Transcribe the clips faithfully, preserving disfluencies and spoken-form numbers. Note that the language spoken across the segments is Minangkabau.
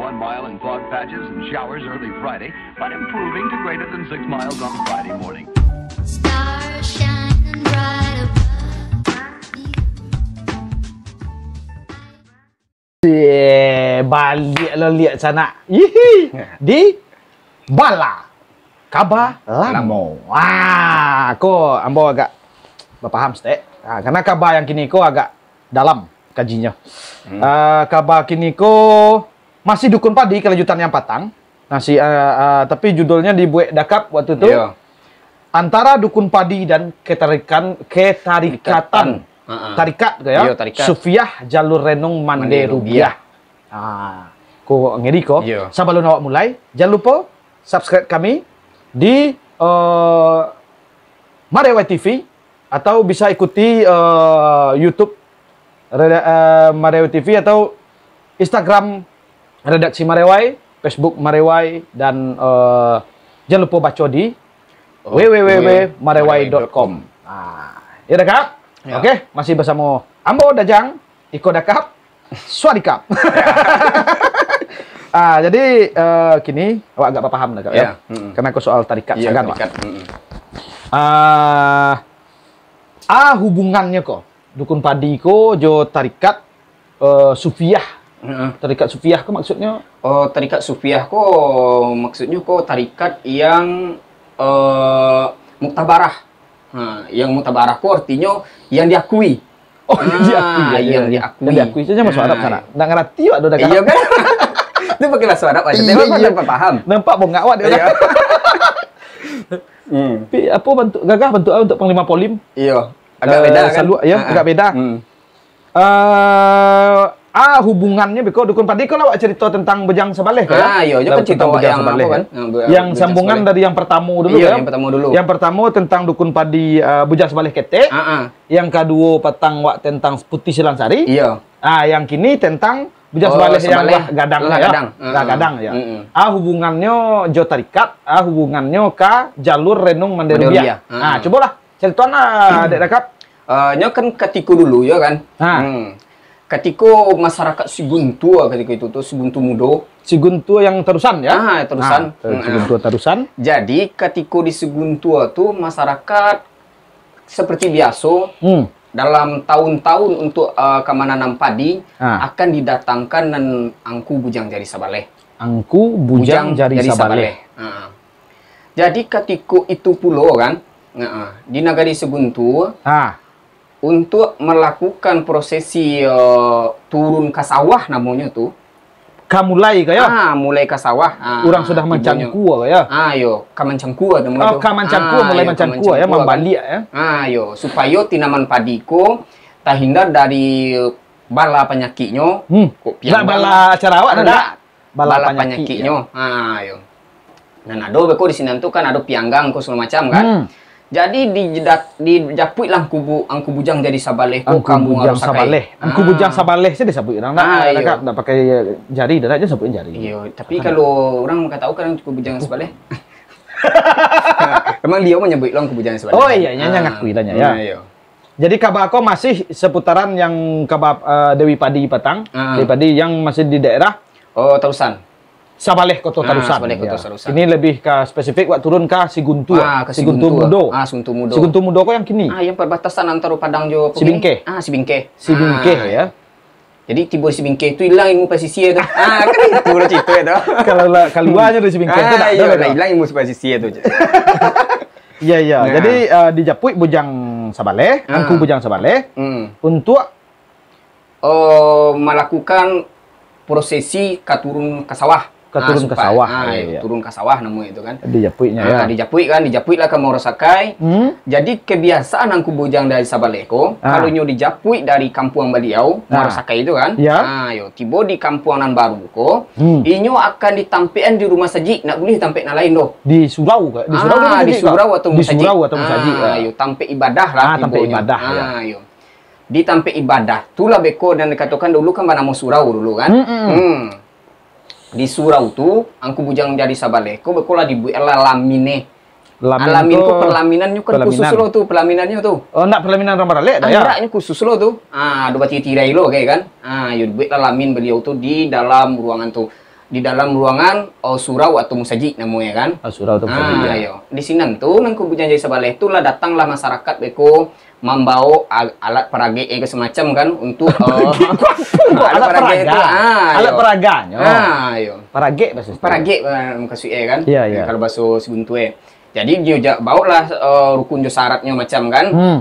One mile in fog patches and showers early Friday, but improving to greater than six miles on Friday morning. Stars shining bright above me. Eh, baliak lo liak sanak. Ihi. Di bala kaba lamo. Ah, ko ambo agak bapaham stek. Ah, karena kaba yang kini ko agak dalam kajinyo. Ah, kaba kini ko masih dukun padi kelanjutan yang patang. Nasi, ah, ah, tapi judulnya dibuek dakap waktu tu. Iya. Antara dukun padi dan ketarikan ketarikatan. Ha-ha. Tarikat ko ya. Iya, tarikat. Sufiah Jalur Renung Mande Mande Rubiah. Rubiah. Ah, ko ngeri ko. Iya. Sabalun awak mulai, jangan lupa subscribe kami di eh, Marewai T V atau bisa ikuti eh, YouTube Reda- eh, Marewai T V atau Instagram Redaksi Marewai, Facebook Marewai dan eh, jangan lupa baca di Oh, www.marewai.com. Ah, ya dah kak? Ya. Oke, masih bersama ambo Dajang, iko dakap, swadikap. Ah, jadi eh, kini awak agak paham dah kak ya. Ya, mm-mm. Karena aku soal tarikat Iya, sagan wak. Tarikat. Mm-mm. Ah, ah hubungannya ko dukun padi ko jo tarikat eh, sufiah. Heeh. Tarikat sufiah ko maksudnya Oh, tarikat sufiah ko maksudnyo ko tarikat yang eh, muktabarah. Ha, yang muktabarah ko artinyo yang diakui. Oh, yang Ah, diakui ya, yang ya. diakui. Yang diakui saja masuk Arab Ah, sana. Nak ngerti awak tu dah Iya kan? Itu pakai bahasa Arab aja. Iya, Tapi iya. Nampak paham. Nampak bongak awak dia. Iya. Dah. Hmm. Tapi apa bentuk gagah bentuk ah, untuk panglima polim? Iya. Agak Eh, beda kan? salu- ya, Ah, agak beda. Hmm. Eh, ah hubungannya beko dukun padi kalau awak cerita tentang Bujang Sabaleh ya. Ah, iya, dia Kalau kan cerita tentang Bujang yang Sabaleh, apa ya. kan? Yang bu- Yang Bujang sambungan Sabaleh. Dari yang pertama dulu Iya, ya. Yang pertama dulu. Yang pertama tentang dukun padi eh, Bujang Sabaleh ketek. Ah, ah. Yang kedua patang wak tentang Putih Silang Sari. Iya. Ah, yang kini tentang Bujang Oh, Sabaleh yang Sabaleh. lah gadang Lah ya. gadang. Lah Ah, gadang ya. Mm-mm. Ah hubungannya jo tarikat, ah hubungannya ka jalur renung Mande Mande Rubiah. Rubiah. Ah, Ah. cubolah ceritalah Dek Dakap. Eh, nyo kan katiko dulu ya kan. Ha. Hmm. Katiko masyarakat Siguntua katiko itu tu Siguntu Mudo. Siguntua yang Tarusan ya. Ah, Tarusan. Ah, Hmm. Siguntua Tarusan. Jadi katiko di Siguntua tu masyarakat seperti biaso Hmm. dalam tahun-tahun untuk uh, ka mananam padi Ah. akan didatangkan nan angku Bujang Jari Sabaleh. Angku Bujang, Jari, Sabaleh. Ha. Jadi katiko itu pulo kan, ha, di nagari Siguntua Ha. untuk melakukan prosesi uh, turun ka sawah namonyo tu. Ka mulai ka ya. Ah, mulai ka sawah. Ah, Urang sudah tibonyo. Mancangkua ka ya. Ah, yo, ka mancangkua tu Oh, ka mancangkua, Ah, mulai yo, ka mancangkua ya, mancangkua kan. mambaliak ya. Ah, yo, supayo tinaman padi ko tahindar dari bala panyakiknyo. Hmm. Kok Ndak bala acara awak Ah, ndak? ndak. Bala Bala, panyakik, panyakiknyo. Ah, yo. Nan ado beko di sinan tu kan ado pianggang ko segala macam kan. Hmm. Jadi di jedat, di japuik lah angku, bu, angku Bujang Jari Sabaleh ko Angku kamu Bujang harus sakai. Sabaleh. Angku Ah. Bujang Sabaleh sih disabuik orang. Ndak, Ah, ndak, iyo. ndak, ndak pakai jari, dah aja sabuik jari. Iyo, tapi kalau orang kata tahu kan angku Bujang Sabaleh. Emang dia menyebuik lo angku Bujang Sabaleh. Oh, kan? iya, iya, Ah, ngakui lah, nya, ya. ah, iyo. Jadi kabar ko masih seputaran yang kabar eh, Dewi Padi patang, Ah. Dewi Padi yang masih di daerah Oh, Tarusan. Sabaleh Kota Ah, Tarusan. Sabaleh Kota Ya. Tarusan. Ini lebih ke spesifik wak turun ke Siguntua, Ah, ke Siguntua Siguntua. Mudo. Ah, Siguntua Mudo. Siguntua Mudo ko yang kini. Ah, yang perbatasan antara Padang jo Sibingkeh. Ah, Sibingkeh. Sibingkeh Ah. Ya. Jadi tibo Sibingkeh tu hilang ilmu pesisir tu. Ah, kan itu lah cerita tu. Kalau lah, keluarnya dari Sibingkeh tu Ah, tak iyo, ada lah dah. Hilang ilmu pesisir tu je. Ya, ya. Nah. Jadi uh, dijapuik Bujang Sabaleh, Ah. Angku Bujang Sabaleh Hmm. untuk Oh, melakukan prosesi ka turun ka sawah. Ka turun ka supa- sawah, Ah, iya, iyo, iya. Turun ka sawah namo itu kan. Dijapuiknya Ah, ya. Dijapuik kan, dijapuik lah ka Muaro Sakai. Hmm? Jadi kebiasaan Angku Bujang dari Sabaleh ko, Ah. kalau nyo dijapuik dari kampuang baliau, Ah. Muaro Sakai itu kan. Ya. Ah, yo, tibo di kampuang nan baru ko, Hmm. inyo akan ditampekan di rumah sajik, nak boleh tampek nan lain doh. Di surau ke? Di surau Ah, ada di masjid ke? surau atau Di masajik. surau atau masjid. Ah, Ya. Yo, tampek ibadah lah Ah, tampek tibonyo. Ibadah, ya. Ah, yo. Di tampek ibadah tu lah beko dan dikatakan dulu kan banamo surau dulu kan. Mm-mm. Hmm. Di surau tu, Angku Bujang dari Sabaleh ko beko lah dibuek lah lamine. Lamin Alamin ko ko pelaminannyo kan pelaminan. Khusus lo tu, pelaminannyo tu. Oh, nak pelaminan urang baralek dah ya? Anaknyo khusus lo tu. Ah, ado batirai lo kayak kan. Ah, yo dibuek lah lamin beliau tu di dalam ruangan tu. Di dalam ruangan, oh, surau atau musajik namonyo kan. Ah, surau atau musajik, ah, ya. Iyo. Di sinan tu, Angku Bujang Jari Sabaleh tu lah datanglah masyarakat beko mambaok a-, alat paragek yang semacam kan untuk, oh, alat paragek tu. Alat peraga. Ah, alat iyo. Peraganyo. Ah, iyo. Paragek maksudnyo. Paragek, eh, maksudnyo kan. Iya, iya. Kalau bahaso Siguntuo. Jadi, dio ja-, baoklah, eh, rukun jo syaratnyo macam kan. Hmm.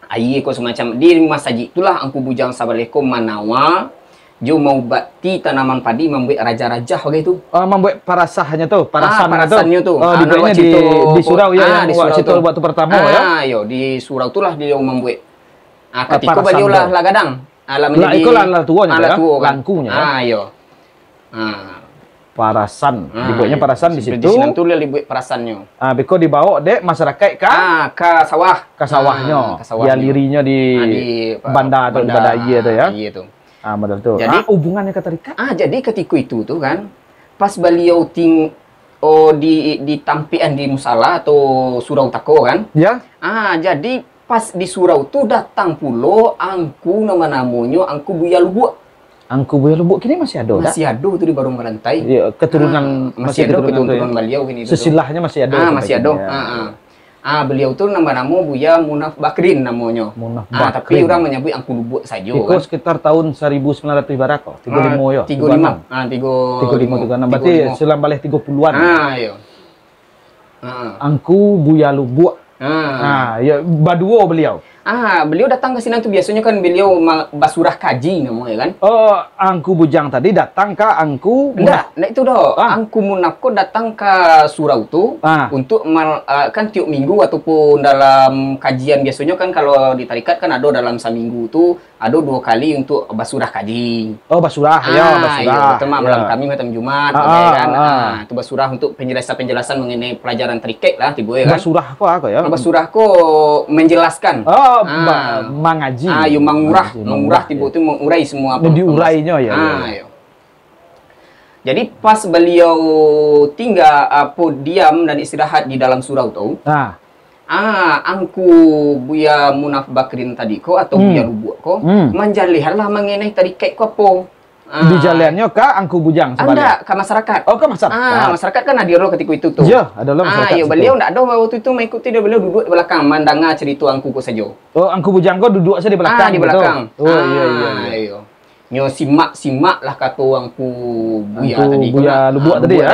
Aia ko semacam di masajik tu lah Angku Bujang Sabaleh ko manawa jo maubati tanaman padi, mambuek rajah-rajah bagai tu. Ah, mambuek parasahnyo tu, ah, parasannyo tu. Parasannyo tu. Ah, ah, dibueknyo di, di surau, ya, ah, yang di surau tu. Waktu pertamo, ya. Ah, iyo, di surau tu lah baliau mambuek. Ah, katiko baliau lah, lah gadang. Ah, lah manjadi, iko lah, lah tuo nyo, ah, lah tuo kan. Langkunyo, ya. Ah, iyo. Ah. Parasan. Ah, dibueknyo parasan di situ. Di sinan tu lah dibuek parasannyo. Ah, beko dibaok dek masyarakat ka, ah, ka sawah. Ka sawahnyo. Ah, ka sawahnyo. Dialirinyo di, ah, di, ah, banda tu, banda, banda aia tu, ya. Aia tu. Ah, model tu. Jadi, ah, hubungannyo ka tarikat? Ah, jadi katiko itu tu kan, pas baliau ting-, oh, di, di tampian di musala atau surau tako kan. Ya. Ah, jadi pas di surau tu datang pulo angku, namo-namonyo Angku Buya Lubuak. Angku Buya Lubuak kini masih ado, dak? Masih ado tu di Baruang Balantai. Ya, keturunan, ah, masih ado keturunan tu, ya? Keturunan baliau kini tu. Sesilahnyo masih ado sampai kini, ya. Ah, masih ado. Ah, ah. Ah, baliau tu namo-namo Buya Munaf Bakrin namonyo. Munaf Bakrin. Ah, tapi urang manyabuik Angku Lubuak sajo kan. Iko sekitar tahun seribu sembilan ratus bara ko? Tigo limo yo? Ah, tigo limo. Tigo anam. Ah, tigo, tigo limo, tigo anam. Berarti tigo limo. Silang baleh tigo puluhan. Ah, iyo. Ha. Angku Buya Lubuak. Ha. Ha, ya, baduo baliau. Ah, baliau datang ka sinan tu, biasonyo kan baliau ma-, basurah kaji namonyo kan. Oh, Angku Bujang tadi datang ka Angku Munaf. Ndak, ndak itu doh. Ah. Angku Munaf ko datang ka surau tu, ah, untuk mal-, ah, kan tiok minggu ataupun dalam kajian, biasonyo kan kalau di tarikat kan ado dalam saminggu tu, ado duo kali untuk basurah kaji. Oh, basurah, yo, ah, basurah. Iyo, betul, mak, yo. Malam Kamis, malam Jumat, ah, kan. Ah, ah. Ah, tu basurah untuk penjelasan-penjelasan mengenai pelajaran tarikat lah, tibo, yo, kan. Basurah ko apo, yo? Basurah ko menjelaskan. Oh, ah, ba-, mangaji. Ah, yo, mangurah, mangaji, mangurah, mangurah, tibo, yo. Tu mengurai semua apa-apa. Diurainyo, yo, yo, ah, yo. Jadi, pas baliau tingga, apo, diam dan istirahat di dalam surau tu, ah, ah, Angku Buya Munaf Bakrin tadi ko, atau, hmm, Buya Lubuak ko, hmm, manjalehanlah mangenai tarikat ko apo. Ah. Dijalehannyo ka Angku Bujang sabaleh? Andak, ka masyarakat. Oh, ka masyarakat. Ah, masyarakat kan hadir lo katiko itu tu. Yo, ado lo masyarakat situ. Ah, yo, baliau ndak ado waktu itu maikuti, baliau duduak di balakang, mandanga carito Angku ko sajo. Oh, Angku Bujang ko duduak sajo di balakang, ah, di balakang. Oh, iyo, iyo, iyo. Nyo simak-simak lah kato Angku Buya tadi ko, Angku Buya Lubuak tadi, yo?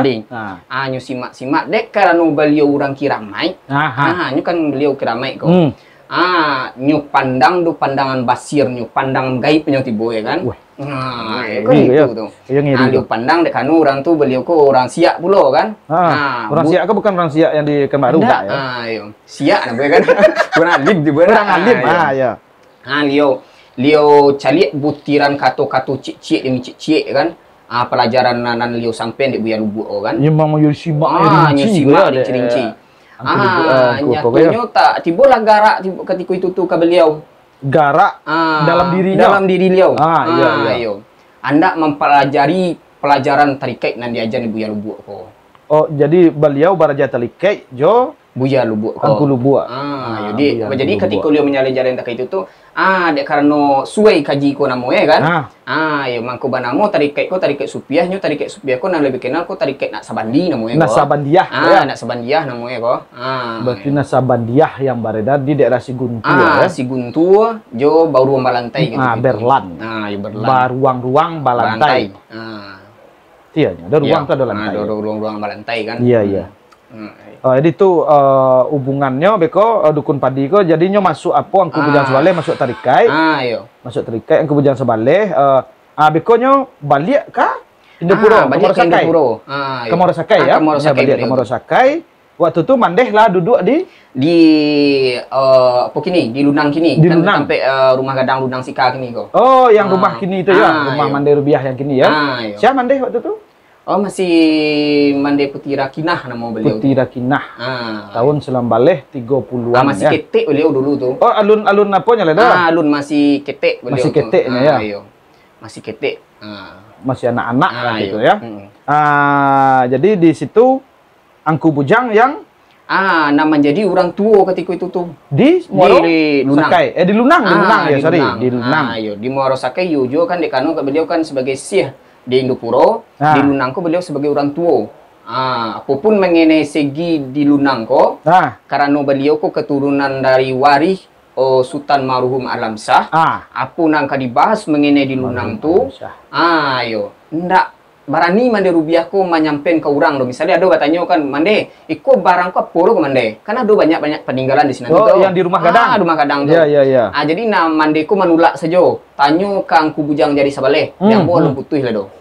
Ah, nyo simak-simak, dek karano baliau urang kiramaik. Aha. Ah, nyo kan baliau kiramaik ko. Hmm. Ah, nyo pandang tu pandangan basir nyo, pandangan gaib nyo tibo, yo kan? Wah. Ah, yo kan itu tu. Iyo, ngeri tu. Ah, nyo pandang dek karano urang tu baliau ko urang Siak pulo kan? Ah, urang Siak ko bukan urang Siak yang di Pekanbaru, ndak, yo? Ah, iyo. Siak namo kan? Urang alim tibo, urang alim, ah, iyo. Ha, liau, liau caliak butiran kato-kato ciek-ciek demi ciek-ciek kan. Ah, palajaran nan, nan liau sampaian dek Buya Lubuak ko kan. Iyo, memang yo simak, ah, rinci, nyo simak, yo, dek rinci-rinci. Angku Lubuak, ah, Angku apo ko, yo? Nyatonyo tak, tibolah garak tibo katiko itu tu ka baliau. Garak, ah, dalam dirinyo? Dalam diri liau. Ah, iyo, ah, iyo. Iyo. Andak mampalajari palajaran tarikat nan diaja dek Buya Lubuak ko. Oh, jadi baliau baraja tarikat jo Buya Lubuak ko. Angku Lubuak. Ah, ah, jadi, Buya Angku Lubuak. Jadi katiko liau manjaleh-jaleh ka itu tu, ah, dek karano suai kaji ko namonyo kan. Ah. Ah, yo, mangko banamo tarikat ko, tarikat Supiah nyo, tarikat Supiah ko nan labiah kenal ko tarikat Naksabandia namonyo ko. Naksabandia, ah, yo. Naksabandia namonyo ko. Ah. Berarti Naksabandia yang beredar di daerah Siguntuo, ah, yo? Siguntuo, jo Baruang Balantai gitu. Ah, gitu. Berlan. Ah, yo, Berlan. Baruang-ruang Balantai. Balantai. Ah. Iyo, nyo. Ado ruang tu ado lantai. Ah, ado ruang-ruang balantai kan. Iyo, iyo. Hmm. Hmm, iyo. Ah, jadi tu, eh, hubungannyo beko, eh, dukun padi ko, jadinyo masuk apo, Angku Bujang Sabaleh masuk tarikat. Ah, iyo. Masuk tarikat, Angku Bujang Sabaleh, eh, ah, bekonyo baliak ka Indopuro, ah, baliak ka Indopuro. Ah, iyo. Ka Muaro Sakai, yo? Ka Muaro Sakai baliak ka Muaro Sakai. Waktu tu mandeh lah duduak di, di, eh, apo kini, di Lunang kini. Di Lunang. Kan tampek, eh, rumah gadang Lunang Sika kini ko. Oh, yang rumah kini tu, yo? Ah, iyo. Rumah Mandeh Rubiah yang kini, yo? Ah, iyo. Sia mandeh waktu tu? Oh, masih Mandeh Puti Rakinah namo baliau tu. Puti Rakinah. Ah. Tahun silang baleh tigo puluhan, yo? Ah, masih ketek baliau dulu tu. Oh, alun, alun aponyo lah tu? Ah, alun masih ketek baliau tu. Masih keteknyo, yo? Ah, iyo. Masih ketek. Ah. Masih anak-anak lah gitu, yo? Ah, iyo. Mm-mm. Ah, jadi di situ Angku Bujang yang, ah, nan manjadi urang tuo katiko itu tu. Di Muaro Sakai. Eh, di Lunang, di Lunang, yo, sorry. Di Lunang. Ah, iyo, di Muaro Sakai, iyo juo kan, dek karano baliau kan sabagai syekh, di Indopuro, ah, di Lunang ko baliau sabagai urang tuo. Ah, apopun mangenai segi di Lunang ko, ah, karano baliau ko katurunan dari warih, oh, Sutan Maruhum Alamsyah, ah, apo nan ka dibahas mangenai di Lunang tu, Maruhum Alamsyah, ah, iyo, ndak barani Mande Rubiah ko manyampaian ka urang do. Misalnyo ado batanyo kan, "Mande, iko barang ko apo do ko, Mande?" Kan ado banyak-banyak paninggalan di sinan tu. Oh, yang di Rumah Gadang? Ah, Rumah Gadang tu. Ya, ya, ya. Ah, jadi nah, Mande ko manulak sajo. Tanyo ka Angku Bujang Jari Sabaleh. Hmm, di ambo alun putuih lah do.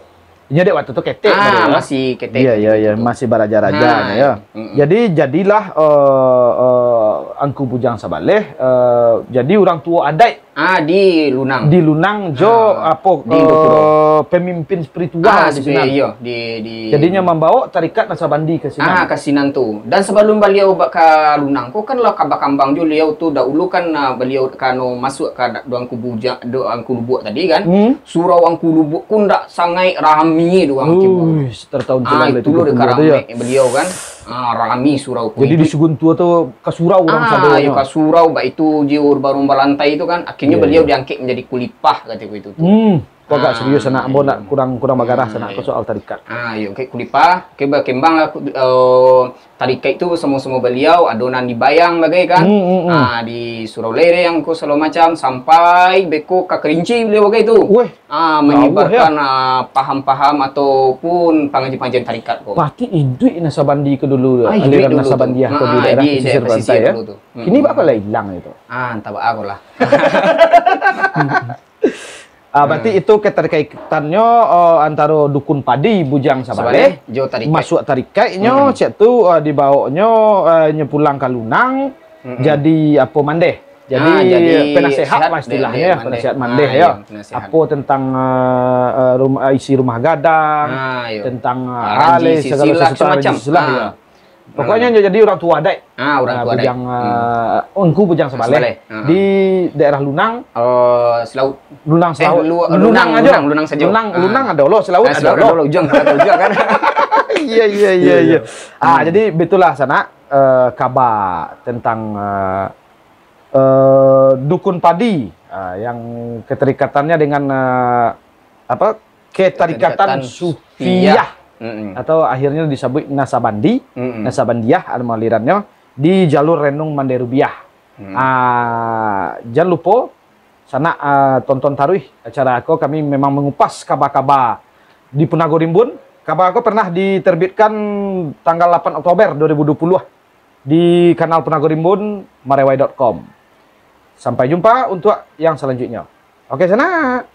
Inyo dek waktu tu ketek baru, ya? Ah, masih ketek. Iya, iya, iya, masih baraja-raja, ya. Mm-mm. Jadi, jadilah, eh, eh, Angku Bujang Sabaleh, eh, jadi urang tuo adaik. Ah, di Lunang. Di Lunang jo, ah, apo, di Indopuro, eh, pemimpin spiritual di sinan. Ah, iyo, di, di. Jadinyo mambawa tarikat Nasabandi ke sinan. Ah, ka sinan tu. Dan sabalum baliau ba-, ka Lunang ko kan lah ka bakambang jo baliau tu. Dahulu kan, ah, baliau kano masuak ka da-, do Angku Bujang, do Angku Lubuak tadi kan. Hmm. Surau Angku Lubuak ko ndak sangaik rami do urang Timur. Uish, tertaun-taun. Ah, itu lo dek ka rami baliau kan. Ah, rami surau ko. Jadi di Suguntua tu ka surau urang sado nyo. Ah, iyo, ka surau, baitu jo baruang balantai tu kan. Akhirnyo baliau diangkek manjadi kulipah, kato ko itu tu. Hmm. Ko agak serius, sanak. Ambo ndak kurang, kurang bagarah, sanak, ko soal tarikat. Ah, iyo, oke, kulipah. Oke, bakambang lah, ku-, eh, tarikat itu samo-samo baliau, ado nan di Bayang bagai kan. Hmm, hmm, hmm. Ah, di Surau Lereng ko sagalo macam, sampai beko ka Kerinci baliau bagai tu. Weh, ah, jauh, ya. Manyebarkan, ah, paham-paham ataupun pangajian-pangajian tarikat ko. Berarti iduik Nasabandi ko dulu, ah, iduik aliran dulu tu. Nasabandiah ko di daerah pesisir pantai, ya? Dulu tu. Hmm. Kini baa lah ilang itu? Ah, antah baa ko lah. Ah, berarti itu keterkaitannyo, eh, antaro Dukun Padi Bujang Sabaleh, Sabaleh, jo tarikat. Masuak tarikatnyo, hmm, cak tu, eh, dibaoknyo, eh, nyo pulang ka Lunang, mm-mm, jadi apo, mandeh. Jadi, ah, jadi penasehat lah istilahnyo, ya, penasehat mandeh, ya. Apo tentang, eh, eh, rum-, eh, isi Rumah Gadang, ah, iyo, tentang, eh, ah, ranji aleh, sagalo sisulah, sesuatu, macam-macam. Ranji sisulah, ah, ya. Pokoknyo, ah, nyo jadi urang tuo adaik. Ah, urang tuo adaik. Bujang, hmm, eh, Angku Bujang Sabaleh. Sabaleh. Ah. Di daerah Lunang. Eh, Selawut. Lunang, eh, Selawut. Lu-, Lunang, Lunang ajo. Lunang, Lunang sajo. Lunang, ah, Lunang ado lo, Selawut, ah, ado lo. Selawut ado lo, Ujang, Selawut ado Ujang kan. Iya, iya, iya, iya. Ah, hmm, jadi bitulah, sanak, eh, kaba tentang, eh, eh, Dukun Padi, eh, yang keterikatannya dengan, eh, apa, ketarikatan sufiah, atau akhirnyo disabuik Nasabandi, Nasabandiah, anu alirannyo di jalur Renung Mande Rubiah. Ah, jan lupo, sanak, ah, tonton taruih acara ko, kami memang mangupas kaba-kaba di Punago Rimbun. Kaba ko pernah diterbitkan tanggal lapan Oktober dua ribu dua puluh di kanal Punago Rimbun, marewai dot com. Sampai jumpa untuk yang selanjutnya. Oke, sanak.